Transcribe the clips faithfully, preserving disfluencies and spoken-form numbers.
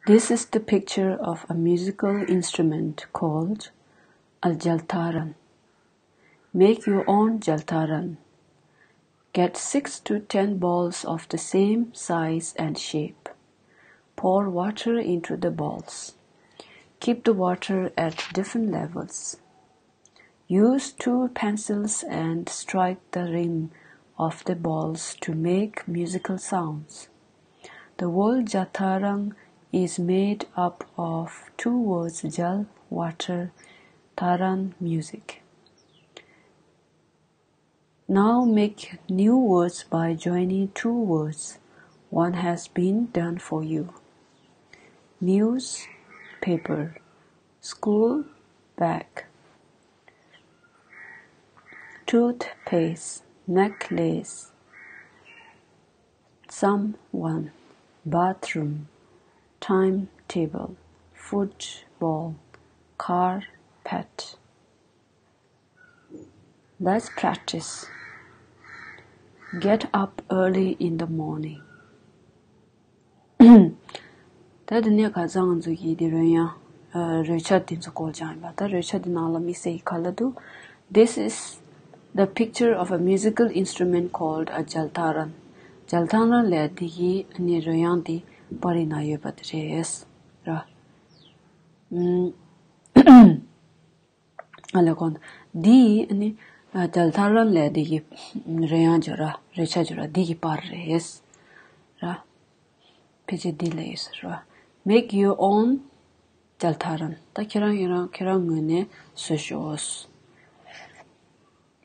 This is the picture of a musical instrument called a jaltaran. Make your own jaltaran. Get six to ten balls of the same size and shape. Pour water into the balls. Keep the water at different levels. Use two pencils and strike the rim of the balls to make musical sounds. The word Jataran is made up of two words, Jal, water, Taran, music. Now make new words by joining two words. One has been done for you. Newspaper, school bag, toothpaste, necklace, someone, bathroom, timetable, football, carpet. Let's practice. Get up early in the morning. ད་དེ་ནས་ཁ་སང་ང་ཚོ་གིས་དེ་རོལ་དབྱངས། ཨ། རོལ་ཆ་དེ་ཚོ་སྐོར་སྦྱངས་ཡིན་པ། ད་རོལ་ཆ་དེ་ནང་ལ་དམིགས་བསལ་གྱི་ག་ལ་འདུག This is the picture of a musical instrument called a jaltaran. ཇལ་ཐང་རན་ལབ་ཡ་དེ་གི་ཨ་ནི་རོལ་དབྱངས་དེ་པར་རིས་ནང་ཡོད་པ་དེ་རེད། ར། ཨ་ལས་གོང་འདི་ཨ་ནི་ཨ་ཇལ་ཐང་རན་ལབ་ཡ་དེ་གི་རོལ་དབྱངས་བརྗོད་ར། རོལ་ཆ་བརྗོད་ར། འདི་གི་པར་རེད། ར། ཕལ་ཆེར་འདི་ལ་ཡོད་ཟེར་བ། Make your own jaltaran. ད་ཁྱེད་རང་ཁྱེད་རང་ཁྱེད་རང་ངོས་ནས་བཟོས་ཤོག་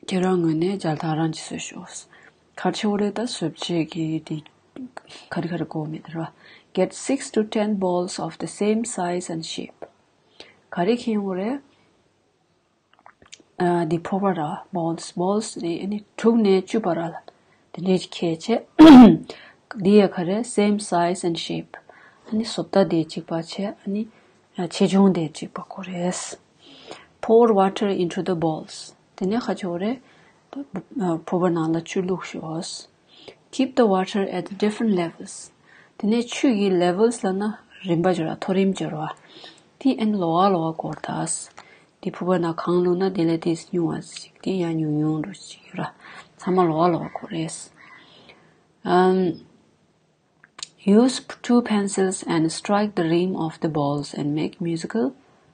ཁྱེད་རང་ངོས་ནས་ཇལ་ཐང་རན་ཅིག་བཟོས་ཤོག་ག་རེ་བྱེད་དགོས་རེད། ད་བཟོ་བྱེད་ཀྱི་དེ་ག་རེ་ག་རེ་དགོས་མེད་ར། Get six to ten balls of the same size and shape. ག་རེ་འཁྱེར་དགོས་རེད། ཨ། འདི་ཕོར་པ་ར། balls། balls དེ་ཨ་ནི་དྲུག་ནས་བཅུ་བར་ལ་དེ་འདྲས་ཅིག་འཁྱེར་བྱས། འདི་ཡ་ག་རེ། same size and shape. ཨ་ནི་བཟོ་ལྟ་དེ་གཅིག་པ་བྱས། ཨ་ནི་ཆེ་ཆུང་དེ་གཅིག་པ་དགོས་རེད། Pour water into the balls. དེ་ནས་ག་རེ་བྱེད་དགོས་རེད། ཕོར་པ་ནང་ལ་ཆུ་བླུགས་ཤོག Keep the water at different levels. དེ་ནས་ཆུ་ཡི་levels ལབ་ན་རིམ་པ་བརྗོད་ར། མཐོ་རིམ་བརྗོད་ར། དེ་ཨ་ནི་ལོགས་ཀ་ལོགས་ཀ་སྐོར་ད། དེ་ཕོར་པ་ནང་གང་བླུགས་ན་དེ་ལས་དེ་ཉུང་བ་ཞིག་དེ་ཡང་ཉུང་ཉུང་འགྲོ་ཞིག་ཡོད་ར། ཚང་མ་ལོགས་ཀ་ལོགས་ཀ་སྐོར་རེད། ཨམ། Use two pencils and strike the rim of the balls and make musical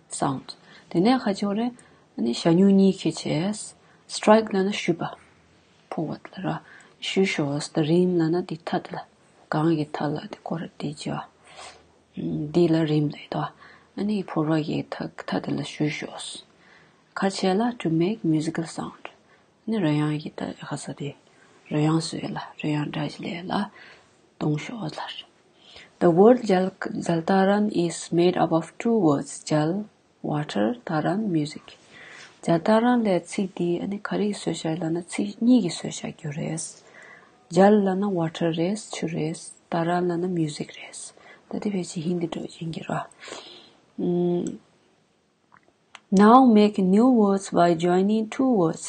sound. དེ་ནས་ག་རེ་བྱེད་དགོས་རེད། ཨ་ནི་ཞྭ་སྨྱུག་གཉིས་འཁྱེར་བྱས། strike ལབ་ན་གཞུས་པ། ཕོག་པ་དེ་ལ་ར། གཞུས་ཤོག the rim ལབ་ན་དེ་མཐའ་དེ་ལ། སྒང་གི་མཐའ་ལ་དེ་སྐོར་ར་དེ་བྱས་པ། འདི་ལ་རིམ་ལབ་ཡོད་དོ། ཨ་ནི་ཕོར་པ་གི་མཐའ་མཐའ་དེ་ལ་གཞུས་ཤོག་ག་རེ་བྱས་ལ། To make musical sound. ཨ་ནི་རོལ་དབྱངས་ཀྱི་ད་ག་ས་དེ། རོལ་དབྱངས་བཟོས་ལ། རོལ་དབྱངས་སྒྲ་ཞིག་ལས་ལ། གཏོང་ཤོག་ལ། The word Jal- Jaltaran is made up of two words, Jal, water, Taran, music. ཇལ་ཐང་རན་ལབ་ཡ་ཚིག་འདི་ཨ་ནི་ག་རེ་ཡིས་བཟོས་བཞག་ལབ་ན་ཚིག་གཉིས་ཀྱིས་བཟོས་བཞག་རྒྱུ་རེད། ཇལ་ལབ་ན་ཝ་ཊར་རེད། ཆུ་རེད། ཏཱ་རན་ལབ་ན་མིའུ་ཟིག་རེད། ད་དེ་ཕལ་ཆེར་ཧིན་དི་འདྲ་ཡིན་གྱི་ར། ཨམ། Now make new words by joining two words.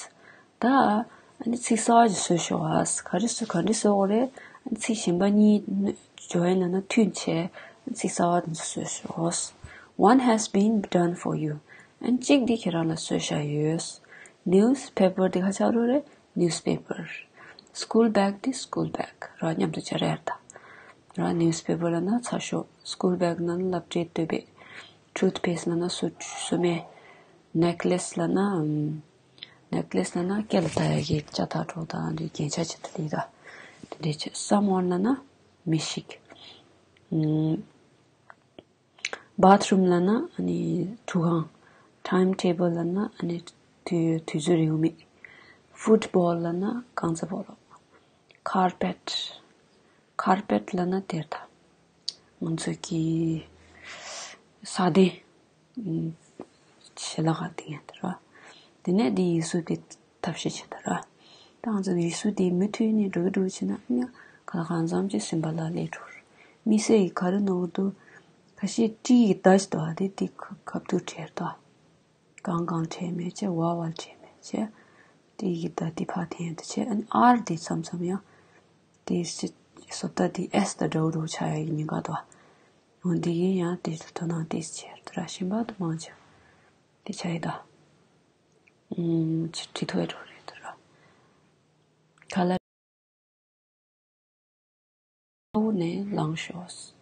ད་ཨ་ནི་ཚིག་གསར་པ་ཅིག་བཟོས་ཤོག་ཨ། ག་རེ་བཟོ་ག་འདྲ་བཟོ་དགོས་རེད། ཨ་ནི་ཚིག་གཞན་པ་གཉིས་ཇོ་ཡིན་ལབ་ན་མཐུད་བྱས་ཚིག་གསར་པ་དེ་ཚོ་བཟོས་ཤོག One has been done for you. ཨ་ནི་གཅིག་འདི་ཁྱེད་རང་ལ་བཟོས་བཞག་ཡོད། Newspaper འདི་ག་ཆགས་རོགས་རེད། Newspaper. School bag འདི་school bag ར། མཉམ་དུ་སྦྱར་ཡ་རེད་ད། ར། Newspaper ལབ་ན་ཚགས་ཤོག School bag ལབ་ན་སློབ་གྲྭའི་སྟོད་པ། Toothpaste ལབ་ན་སོ་སོ་སྨན། Necklace ལབ་ན་ཨམ། Necklace ལབ་ན་སྐེ་ལ་བཏགས་ཡ་གི་ལྕགས་ཐག་གྲོགས་དང་འདི་རྒྱན་ཆ་བྱེད་ད་དེ་ད། དེ་འདྲའི་ཆེད། Someone ལབ་ན་མི་ཞིག་ཨམ། Bathroom ལབ་ན་ཨ་ནི་ཐུག་ཁང་། Timetable ལབ་ན་ཨ་ནི་དུས་དུས་ཚོད་རེའུ་མིག Football ལབ་ན་རྐང་རྩེད་སྤོ་ལོ། Carpet. Carpet ལབ་ན་དེར་ད། ང་ཚོ་གི་ས་གདན། ཞལ་ལག་ག་དེ་ཡིན་ད་ར། དེ་ནས་དེ་ཡིག་གཟུགས་དེ་ཐབས་ཤེས་བྱེད་ད་ར། ད་ང་ཚོ་ཡིག་གཟུགས་དེ་མུ་མཐུད་ནས་འགྲོ་གི་འགྲོ་གི་བྱས་ན་ཡང་ག་ལ་གང་འཚམ་ཅིག་ཟིན་པ་ལ་སླེབས་འགྲོ། དམིགས་བསལ་གྱི་ག་རེ་ནོར་འདུག་ཁ་ཤས་ཏྲི་ཡི་ད་ཅིག་འདུག་ཨ། དེ་དེ་ཁ་ཁ་ཐུག་བྲལ་ད། གང་གང་བྲལ་མེད་བྱས། ཝ་ཝ་བྲལ་མེད་བྱས། ཏྲི་ཡི་ད་དེ་ཕར་འཐེན་དུ་བྱས། ཨ་ནི་ཨར་དེ་མཚམས་མཚམས་ཡང་དེ་སི་བཟོ་ལྟ་དེ་ཨེས་དང་འདྲ་བོ་འདྲ་བོ་ཆགས་ཡ་གི་ཉེན་ཁ་འདུག་ཨ། འོ་འདི་ཡིན་ཡང་དེ་ཚོ་དོ་སྣང་ཏོག་ཙམ་བྱེད་དུ་ར། ཞིམ་པ་དུ་མང་ཆེ་བ་དེ་ཆ་ཡི་ད། ཨུམ་ཅི་བྲིས་ཐུབ་ཡ་འགྲོ་རེད་དུ་ར། ཁ་ལག་ནས་ལངས་ཤོག